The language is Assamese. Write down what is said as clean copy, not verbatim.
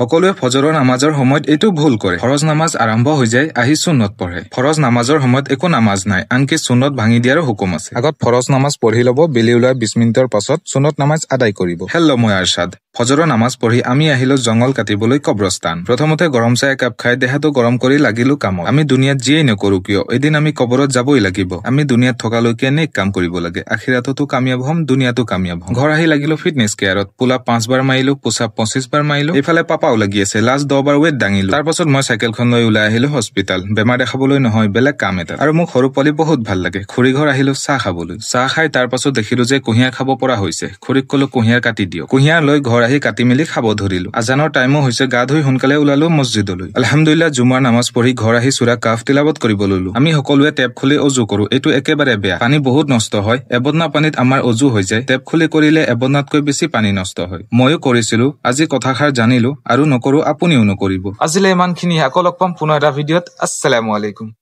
সকলোৱে ফজৰৰ নামাজৰ সময়ত এইটো ভুল কৰে। ফৰজ নামাজ আৰম্ভ হৈ যায়, আহি চুন্নত পঢ়ে। ফৰজ নামাজৰ সময়ত একো নামাজ নাই, আনকি চুন্নত ভাঙি দিয়াৰো হুকুম আছে। আগত ফৰজ নামাজ পঢ়ি ল'ব, বেলি ওলোৱাৰ 20 মিনিটৰ পাছত চুন্নত নামাজ আদায় কৰিব। হেল্ল', মই আৰশাদ। ফজৰৰ নামাজ পঢ়ি আমি আহিলো জংঘল কাটিবলৈ কব্ৰস্থান। প্ৰথমতে গৰম চাহ একাপ খাই দেহাটো গৰম কৰি লাগিলো কামত। আমি দুনিয়াত যিয়েই নকৰো কিয়, এদিন আমি কবৰত যাবই লাগিব। আমি দুনিয়াত থকালৈকে নেক কাম কৰিব লাগে, আখিৰাততো কামিয়াব হ'ম, দুনিয়াতো কামিয়াব হ'ম। ঘৰ আহি লাগিলো ফিটনেছ কেয়াৰত। পুল আপ 5 বাৰ মাৰিলো, পুছ আপ 25 বাৰ মাৰিলো। এইফালে পাপাও লাগি আছে, লাষ্ট 10 বাৰ ৱেট দাঙিলো। তাৰ পাছত মই চাইকেলখন লৈ ওলাই আহিলো হস্পিতাল, বেমাৰ দেখাবলৈ নহয়, বেলেগ কাম এটা। আৰু মোক সৰু পোৱালি বহুত ভাল লাগে। খুৰী ঘৰ আহিলো চাহ খাবলৈ। চাহ খাই তাৰ পাছত দেখিলো যে কুঁহিয়াৰ খাব পৰা হৈছে। খুৰীক কলো কুঁহিয়াৰ কাটি দিয়ক। কুঁহিয়াৰ লৈ ঘৰ আহি কাটি মেলি খাব ধৰিলো। আজানৰ টাইমো হৈছে, গা ধুই সোনকালে ওলালো মছজিদলৈ। আলহামদুলিল্লাহ, জুমাৰ নামাজ পঢ়ি ঘৰ আহি চূৰা কাফ তিলাৱত কৰিব ললো। আমি সকলোৱে টেপ খুলি অজু কৰো, এইটো একেবাৰে বেয়া। পানী বহুত নষ্ট হয়, এবদনা পানীত আমাৰ অজু হৈ যায়। টেপ খুলি কৰিলে এবদনাতকৈ বেছি পানী নষ্ট হয়। ময়ো কৰিছিলো, আজি কথাষাৰ জানিলো আৰু নকৰো, আপুনিও নকৰিব। আজিলৈ ইমানখিনি, আকৌ লগ পাম পুনৰ এটা ভিডিঅ'ত। আসসালামু আলাইকুম।